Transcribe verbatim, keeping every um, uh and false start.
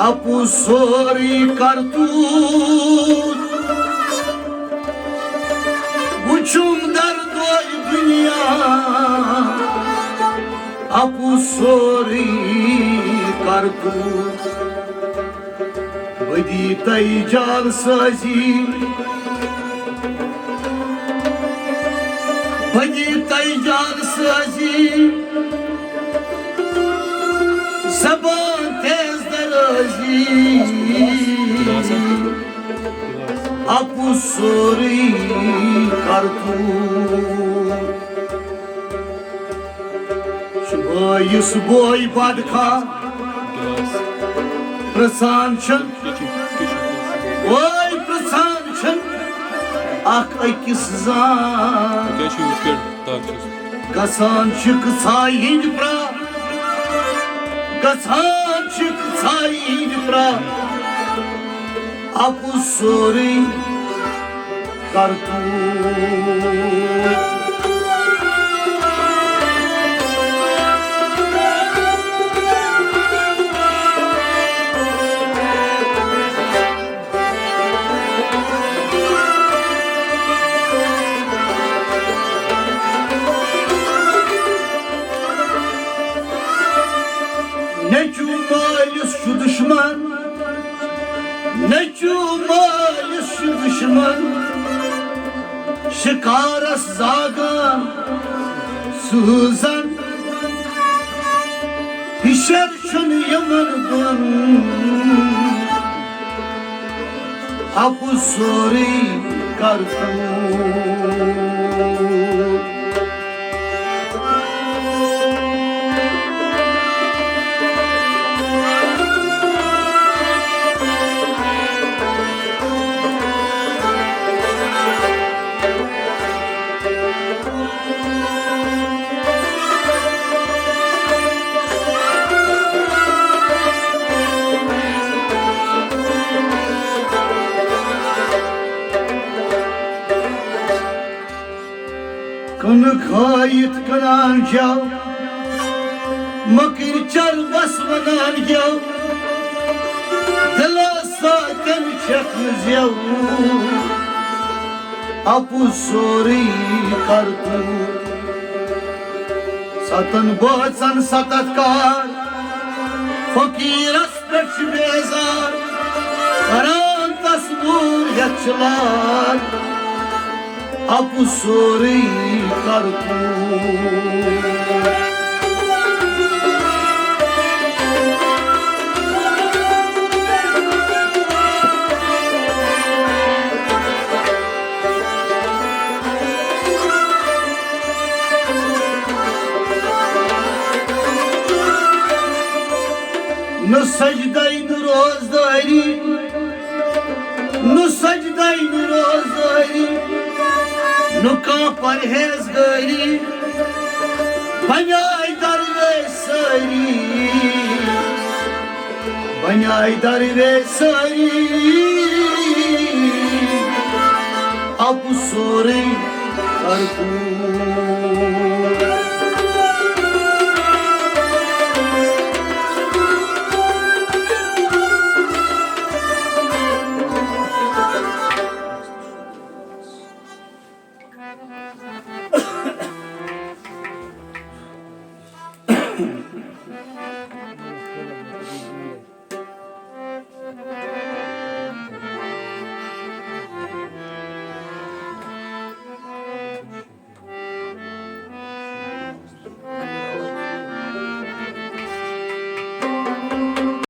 اَپُز سورُے کرتوٗت وُچھُم دردوے دُنیا، اَپُز سورُے کرتوٗت۔ بہٕ دِیہِ تۄہہِ جال سٲزی، بہٕ دِیہِ تۄہہِ جال سٲزی، زبان تیز درٲزی، اَپُز سورُے کرتوٗت۔ چھُ بٲیِس بوے بدخاہ، پرٛژھان چھُن، بوے پرٛژھان چھُن، اکھ أکِس زان۔ کیٛاہ چھُ یِتھ پٲٹھۍ تَتھ چھُس؟ گژھان چھِ کٕژھایہِ ہِنٛدۍ پرٛا، گژھان چھِ کٕژھایہِ ہِنٛدۍ پرٛا، اَپُز سورُے کرتوٗت۔ نیٚچوٗ مٲلِس چھُ دُشمن، نیٚچوٗ مٲلِس چھُ دُشمن، شِکارس زاگان سوٗزن۔ ہِشر چھُنہٕ یِمن دۄن، اَپُز سورُے کرتوٗت۔ کٕنہٕ کھٲیِتھ کٕنان جَو، مٔکٕرۍ چربس ونان گٮ۪و، دِلس سۭتۍ چھکھ زٮ۪و، اَپُز سورُے کرتوٗت۔ ستن بٲژن ستتھ کار، فقیرس پٮ۪ٹھ چھِ بیزار، کران تس موٗر ہٮ۪تھ چھِ لار، اَپُز سورُے کرتوٗت۔ نہ سجدے نہ روزداری، نہ سجدے نہ روزداری، نہ کانٛہہ پرہیزگٲری، بنیاے درویش سٲری، بنیاے درویش سٲری، اَپُز سورُے کرتوٗت۔